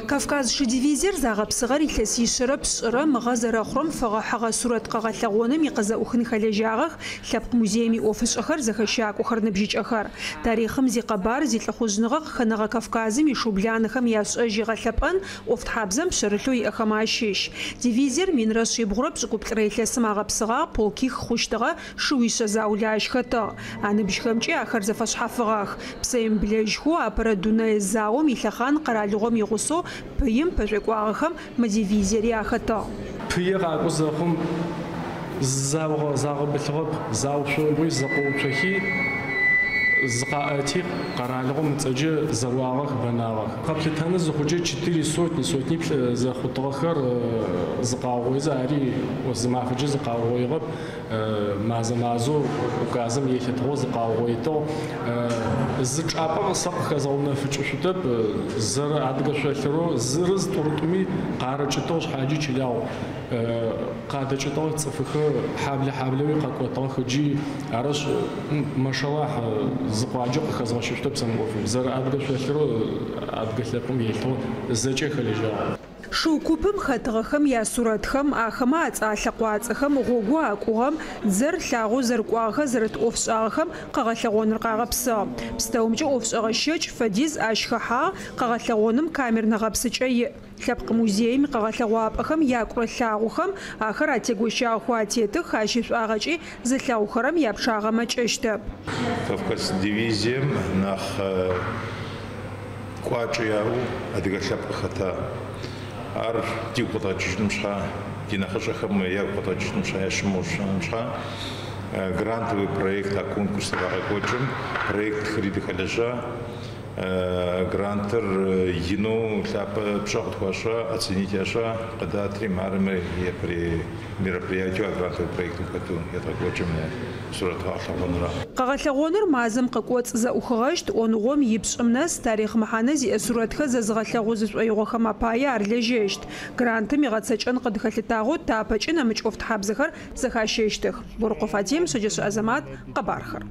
Кавказ шы дивизиер загъэпсыгъэр илъэсишъэрэ пшӏырэ мыгъэ зэрэхъурэм фэгъэхьыгъэ сурэт къэгъэлъэгъоным икъызэӏухын хэлэжьагъэх Лъэпкъ музеим иӏофышӏэхэр, зэхэщакӏохэр, ныбжьыкӏэхэр. Тарихъым зикъэбар, зилӏыхъужъныгъэ къыхэнэгъэ Кавказым ишыу бланэхэм яшӏэжь игъэлъэпӏэн ӏофтхьабзэм пшъэрылъэу иӏэхэм ащыщ. Дивизиер 1770 илъэсым агъэпсыгъагъ, полких хъущтыгъэ, шыуишъэ заулэ ащ хэтыгъ. Аныбжьхэмкӏи ахэр зэфэшъхьафыгъэх. Псэемыблэжьхэу апэрэ дунэе заом илъэхъан къэралыгъом игъусэу пыим пэшӏуекӏуагъэхэм мы дивизиери ахэтыгъ. Пыир къакӏо зэхъум загъэбылъыгъэп, заушъомбгъуи зэкъоуцохи зыкъаӏэти къэралыгъом ыцӏэкӏэ зэуагъэх, бэнагъэх. Къэплъытэныр зыхъукӏэ четыре сотни, сотниплӏ зэхъутыгъэхэр зыкъаугъоизэ, ари зы мафэкӏэ зыкъаугъоигъэп, мазэ-мазэу указым елъытыгъэу зыкъаугъоитыгъ. Зы чӏапӏэ сэ къыхэзгъэунэфыкӏышъутэп, зэрэ адыгэ шъолъырэу зырыз тӏурытӏуми къарыкӏытыгъ, шъхьаджи чылагъу къадэкӏытыгъэх цӏыфыхэр, хьаблэ-хьаблэуи къэкӏотыгъэх ыджи арышъ, машаллахь, зы къуаджэ къыхэзгъэщышъутэп сэ мы ӏофым. Зэрэ адыгэ шъолъырэу адыгэ лъэпкъым елъытыгъэу зэкӏэ хэлэжьагъ. Шыу купым хэтыгъэхэм ясурэтхэм, ахэмэ ацӏэ-алъэкъуацӏэхэм, гъогоу акӏугъэм, дзэр лъагъоу зэрыкӏуагъэхэр зэрыт ӏофшӏагъэхэм къэгъэлъэгъоныр къагъэпсыгъ. Пстэумкӏэ ӏофшӏэгъэ щэкӏ фэдиз ащ хэхьагъ, къэгъэлъэгъоным камернэ гъэпсыкӏэ иӏ. Лъэпкъ музеим икъэгъэлъэгъуапӏэхэм якӏурэ лъагъохэм ахэр атегощагъэхэу атетых, ащ ишӏуагъэкӏи зылъэгъухэрэм япчъагъэ мэкӏэщтэп. Кавказ дивизием нахь кӏуачӏэ яӏэу адыгэ лъэпкъ хэта. Ар дигу къыдгъэкӏыжьыным щхьа, ди нэхъыщӏэхэм ягу къыдгъэкӏыжьыным щхьа, ящымыгъупщэным щхьа грантовый проект а конкурс рагъэкӏуэкӏым проектхэри дыхэлэжьа. Грантыр ину лъапӏэ пщӏэ къытхуащӏа, оценить ящӏа, къыдатри мары япэрей мероприятиеу а грантовый проектым хэту едгъэкӏуэкӏым сурэт гъэлъэгъуэнра. Къэгъэлъэгъоныр мазэм къыкӏоцӏ зэӏухыгъэщт, ӏоныгъом ипшӏым нэс тарихъ мэхьанэ зиӏэ сурэтхэр зэзыгъэлъэгъу зышӏоигъохэм апае ар лэжьэщт. Грантым игъэцэкӏэн къыдыхэлъытагъэу тапэкӏи нэмыкӏ ӏофтхьабзэхэр зэхащэщтых. Борыкъо Фатим, Шъэджэшъэ Азэмат, къэбархэр.